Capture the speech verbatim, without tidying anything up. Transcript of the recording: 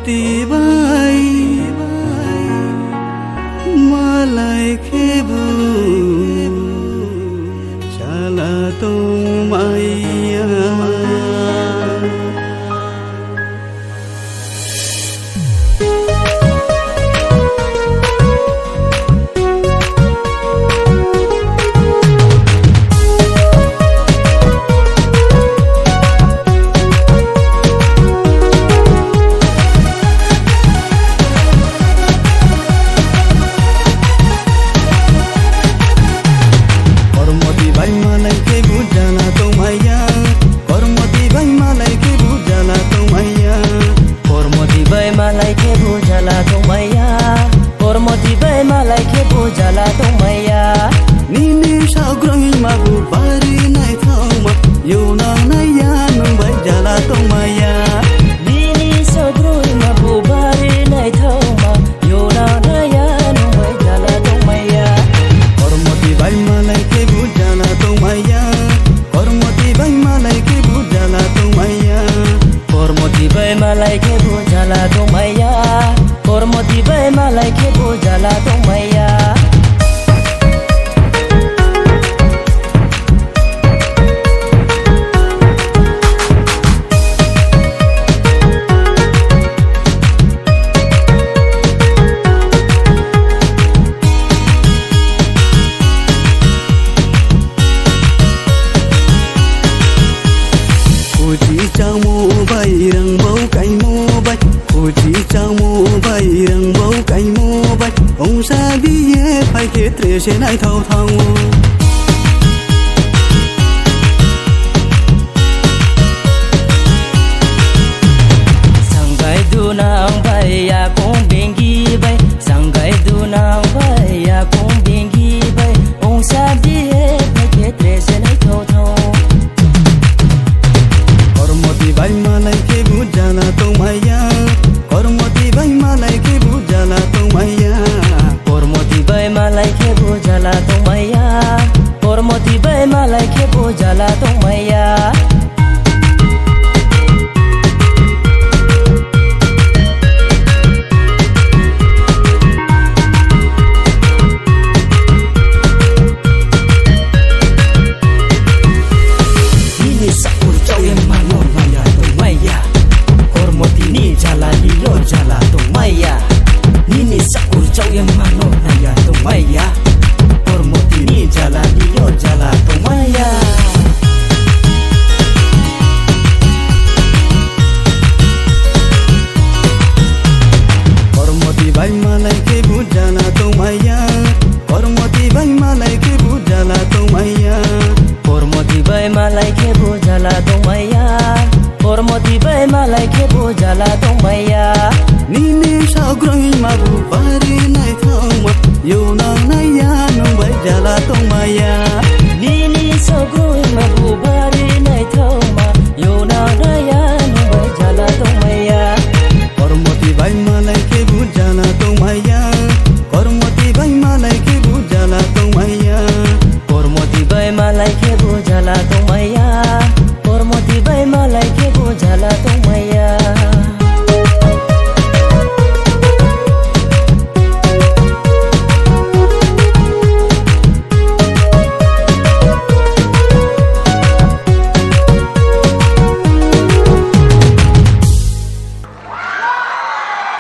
Bai malai khebu chala tongmaya. Kormoti bai malai khebu jala tongmaya. Kormoti bai malai khebu jala tongmaya. Kormoti bai malai khebu jala tongmaya. Kormoti bai malai khebu jala tongmaya. Nini sagroi mabu bari naithoma, yuna naya nung bai jala tongmaya. Nini sagroi mabu bari naithoma, yuna naya nung bai jala tongmaya. Kormoti bai malai khebu jala tongmaya. Kormoti bai malai khebu jala tongmaya. Kormoti bai malai khebu jala tongmaya. Kormoti bai malai khebu jala tongmaya. Kuchi chamo bai rang bau kaimo bai. Kuchi chamo bai rang bau kaimo bai. Ongsa biye phai khe tre se naithau thau. Sangkai dunang bai yakung bingi bai. Sangkai dunang bai yakung bingi bai. Ongsa biye phai khe tre se naithau thau. Kormoti bai malai khebu jala tongmaya. Kormoti bai malai khebu jala tongmaya. Kormoti bai malai khebu jala tongmaya. Kormoti bai malai khebu jala tongmaya. Nini sakur chauya mano naya tongmaya. Kormoti ni jala ni yo jala tongmaya. Nini sakur chauya mano naya tongmaya. Kormoti ni jala ni yo jala tongmaya. Kormoti bai malai khebu jala tongmaya. Kormoti bai malai khebu jala tongmaya. Kormoti bai malai khe